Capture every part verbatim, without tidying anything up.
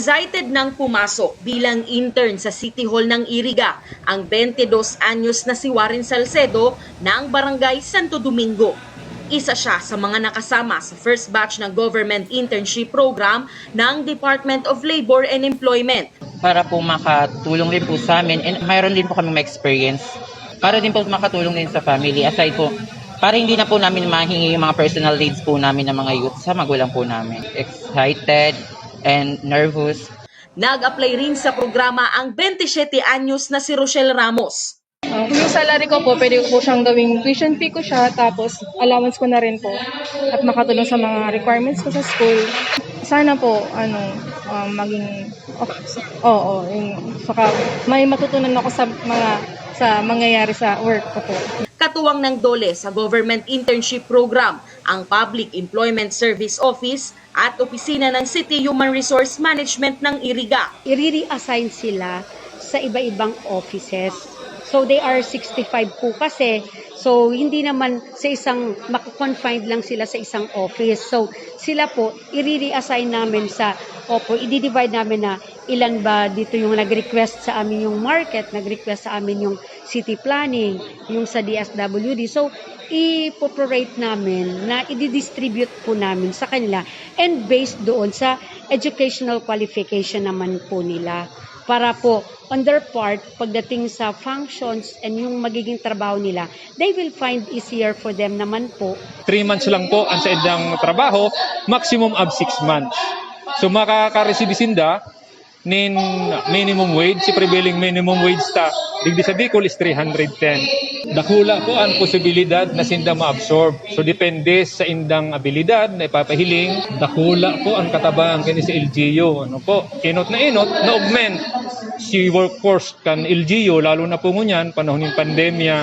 Excited nang pumasok bilang intern sa City Hall ng Iriga ang twenty-dos anyos na si Warren Salcedo ng Barangay Santo Domingo. Isa siya sa mga nakasama sa first batch ng government internship program ng Department of Labor and Employment. Para po makatulong rin po sa amin and mayroon din po kami ma-experience. Para din po makatulong din sa family. Aside po, para hindi na po namin mahingi yung mga personal needs po namin ng mga youth sa magulang po namin. Excited and nervous. Nag-apply rin sa programa ang twenty-siyete anyos na si Rochelle Ramos. Uh, yung salary ko po, pwede ko po siyang gawing tuition fee ko siya, tapos allowance ko na rin po. At makatulong sa mga requirements ko sa school. Sana po, ano, um, maging, okay, oo, yung, saka may matutunan ako sa mga, sa mangyayari sa work ko po. Katuwang ng DOLE sa Government Internship Program ang Public Employment Service Office at opisina ng City Human Resource Management ng Iriga. I-reassign sila sa iba-ibang offices. So they are sixty-five po kasi, so hindi naman sa isang, mako-confined lang sila sa isang office. So sila po, i-reassign namin sa, opo, i-divide namin na ilan ba dito yung nag-request sa amin yung market, nag-request sa amin yung city planning, yung sa D S W D. So i-prorate namin na i-distribute po namin sa kanila and based doon sa educational qualification naman po nila. Para po, on their part, pagdating sa functions and yung magiging trabaho nila, they will find easier for them naman po. Three months lang po ang sa indang trabaho, maximum of six months. So makaka-receive sinda nin minimum wage, si prevailing minimum wage ta digdi sa Bicol is three hundred ten. Dakula po ang posibilidad na sinda ma-absorb. So depende sa indang abilidad na ipapahiling. Dakula po ang katabang kini sa L G U. Ano po? Inot na inot, na-augment si workforce kan L G U, lalo na po ngunyan, panahon ng pandemya.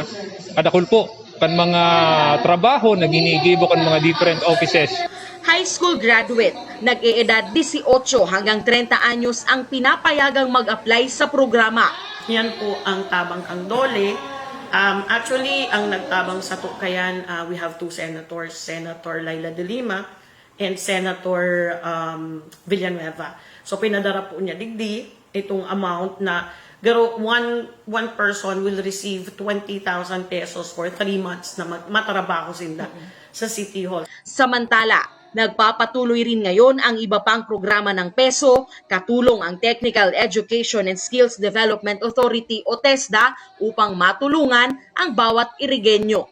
Kadakul po kan mga trabaho na ginigibo kan mga different offices. High school graduate, nag-eedad dieciocho hanggang treinta anyos ang pinapayagang mag-apply sa programa. Yan po ang tabang kang DOLE. Um, actually, ang nagtabang sa tukayan, uh, we have two senators, Senator Leila de Lima and Senator um, Villanueva. So pinadara po niya digdi itong amount na pero one one person will receive twenty thousand pesos for three months na mag- matrabaho sinda sa City Hall. Samantala, nagpapatuloy rin ngayon ang iba pang programa ng PESO, katulong ang Technical Education and Skills Development Authority o TESDA upang matulungan ang bawat Irigenyo.